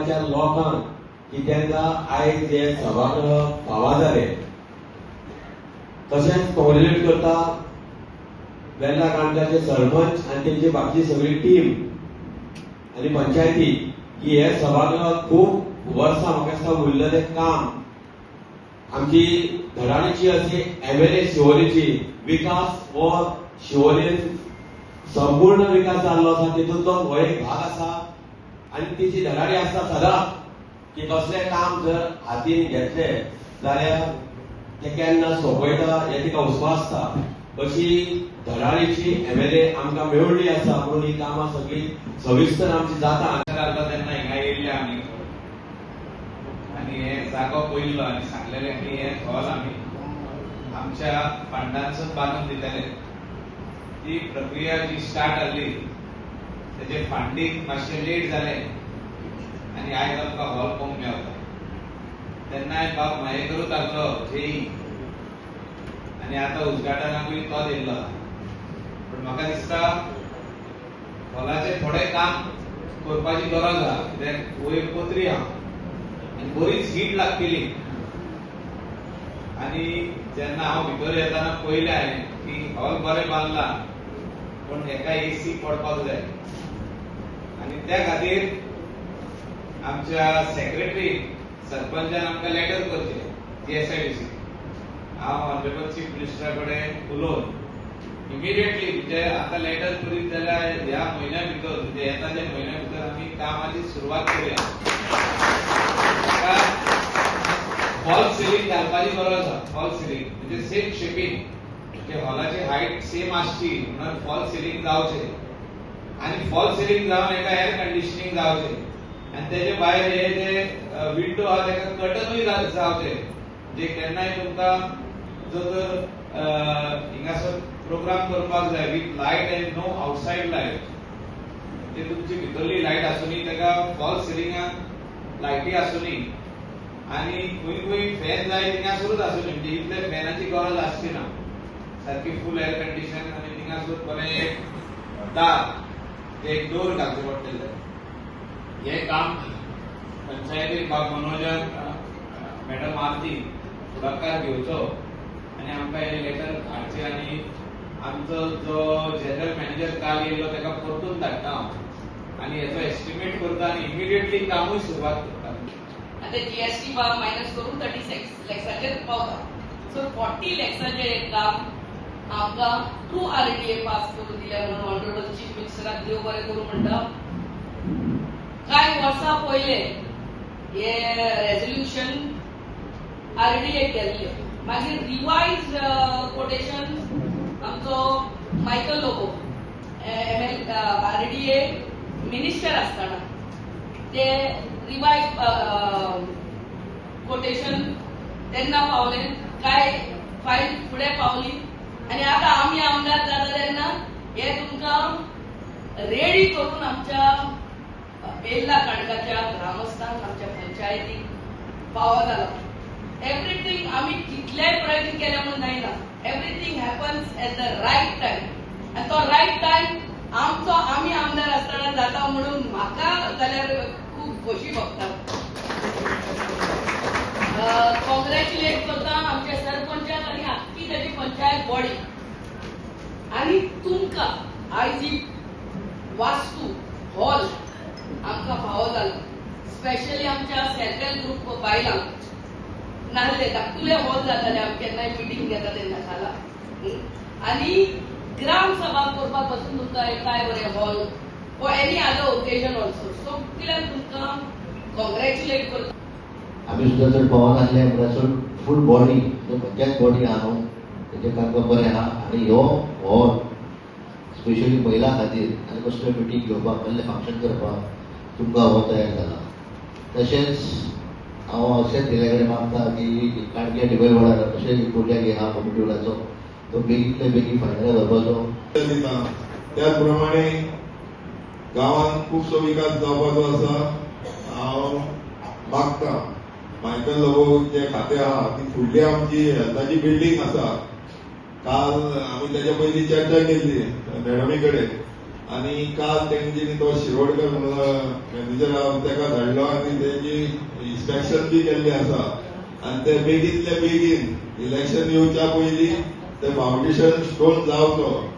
काणकाच्या लोकांक की तांकां आयज हे सभागृह फावा जालें. तशेंच कॉंग्रेच्युलेट करता वेर्ला काणकाचे सरपंच आनी तेंची बाकीची सगळी टीम आनी पंचायती की हे सभागृह खूब वर्सां म्हाका दिसता उरलेलें काम. आमची धडाडीची अशी एमएलए शिवोलेची, विकास हो शिवोलेन संपूर्ण विकास जाल्लो आसा, तितूंतलो हो एक भाग आसा आनी तिची धडाडी आसता सदांच की कसलें काम जर हातीन घेतलें जाल्यार तें केन्ना सोंपयता हें तिका हुस्को आसता. अशी धडाडीची एमएलए आमकां मेळ्ळी आसा म्हणून ही कामां सगळीं सविस्तर आमची जाता. घालता तेन्ना हिंगा येयल्ले आमी आनी हे जागो पळयल्लो आनी सांगलेले की हे हॉल आमी आमच्या फंडांसून बांदून दितले. ती प्रक्रिया जी स्टार्ट जाल्ली, तेजे फंडींग मातशें लेट जालें आनी आयज आमकां हॉल पळोवंक मेवता. तेन्नाय बाब मयेकरूच आसलो जेई आनी आतां उद्घाटनाकूय तोच येयल्लो आसा. पूण म्हाका दिसता हॉलाचें थोडें काम करपाची गरज आहा, कित्याक वयर पत्री आहा आनी बरीच हीट लागतली. आनी जेन्ना हांव भितर येताना पळयलें हांवें की हॉल बरें बांदला, पूण हेका एसी पडपाक जाय. आनी त्या खातीर आमच्या सेक्रेटरी सरपंचान आमकां लेटर करचें जीएसआयडीसी. हांव ऑनरेबल चीफ मिनिस्टरा कडेन उलोवन इमिडिएटली, म्हणजे आतां लेटर करीत जाल्यार ह्या म्हयन्या भितर, म्हणजे येता त्या म्हयन्या भितर आमी कामाची सुरवात करुया. फॉल सिलिंग घालपाची गरज आसा. फॉल सिलिंग म्हणजे सेम शेपीन, म्हणजे हॉलाची हायट सेम आसची म्हणून फॉल सिलिंग जावचें आनी फॉल सिलिंग जावन एका एअर कंडिशनिंग जावचें आनी तेजे भायर हे जे विंडो आहा तेका कर्टनूय जावचें, म्हणजे केन्नाय तुमकां जर तर हिंगासर प्रोग्राम करपाक जाय with light and no outside light, म्हणजे तुमची भितरली लायट आसूनी, तेका फॉल सिलिंगाक लायटी आसूनी आनी खंय खंय फॅन जाय थिंगासरूच आसूनी, म्हणजे इतले फॅनाची गरज आसची ना. सारकी फूल एअर कंडिशन आनी थिंगासर बरें एक दार, एक डोर घालचें पडटलें. हें काम पंचायतीक बाब मनोजान, मॅडम आरती फुडाकार घेवचो आनी आमकां हें लेटर हाडचें. आनी आमचो जो जनरल मॅनेजर काल येयल्लो ताका परतून धाडटा हांव आनी हेचो एस्टिमेट करता आनी इमिडिएटली कामूय सुरवात करता. आतां जीएसटी मायनस करून 36 लॅक्साचेर पावता. सो 40 लॅक्साचें एक काम आमकां थ्रू आरडीए पास करून दिल्या म्हणून ऑनरेबल चीफ मिनिस्टराक देव बरें करूं म्हणटा. कांय वर्सां पयले हे रेजोल्युशन आरडीए केल्ले, मागीर रिवायज कोटेशन आमचो Michael Lobo ML RDA minister आसतना ते रिवायज कोटेशन तेन्ना पावले, काय फायल फुडें पावली आनी आतां आमी आमदार जाता तेन्ना हे तुमकां रेडी करून आमच्या वेर्ला काणकाच्या ग्रामस्थांक, आमच्या पंचायतीक फावो जाला. एवरीथींग आमी कितलेय प्रयत्न केले म्हणून जायना, everything happens at the right time आनी तो रायट टायम आमचो आमी आमदार आसतना जाता म्हणून म्हाका जाल्यार खूब खोशी भोगता. कॉंग्रॅच्युलेट करता आमच्या सरपंचाक आनी आख्खी ताची पंचायत बॉडी आनी तुमकां. आयज ही वास्तू हॉल आमकां फावो जालो, स्पेशली आमच्या सेल्फ हेल्प ग्रुप बायलांक. नासले धाकटुले हॉल जाताले आमी केन्नाय मिटींग घेता तेन्ना खाला आनी ग्राम सभा करपाक पासून तुमकां एक काय बरें hall for any other occasion also. सगळ्यांक तुमकां कॉंग्रॅच्युलेट करता. आमी सुद्दां चड पावनासले म्हणल्यार चड फूल बॉडी, पंचायत बॉडी आहा न्हू, तेजें तांकां बरें आहा. आनी ह्यो हॉल स्पेशली महिला खातीर आनी कसल्यो मिटींग घेवपाक, कसलें फंक्शन करपाक तुमकां हो तयार जाला. तशेंच हांव अशेंच तेल्या कडेन मागता की काणक्या टिबल वाडार अशें एक प्रोजेक्ट आहा कम्युनिटी हॉलाचो, तो बेगींतले बेगीन फायनल करपाचो. दिता. त्याच प्रमाणे गांवांत खुबसो विकास जावपाचो आसा. हांव मागता मायकल लोबो जे खातें आहा ती फुडली आमची हेल्थाची बिल्डींग आसा, काल आमी तेच्या पयलीं चर्चा केल्ली मॅडमी कडेन. आनी काल तेंच्यांनी तो शिरोडकर म्हणून मॅनेजर आहा तेका धाडलो आनी तेजी इन्स्पेक्शन बी केल्ली आसा आनी ते बेगीनल्या बेगीन इलेक्शन येवच्या पयलीं ते फावंडेशन स्टोन जावचो.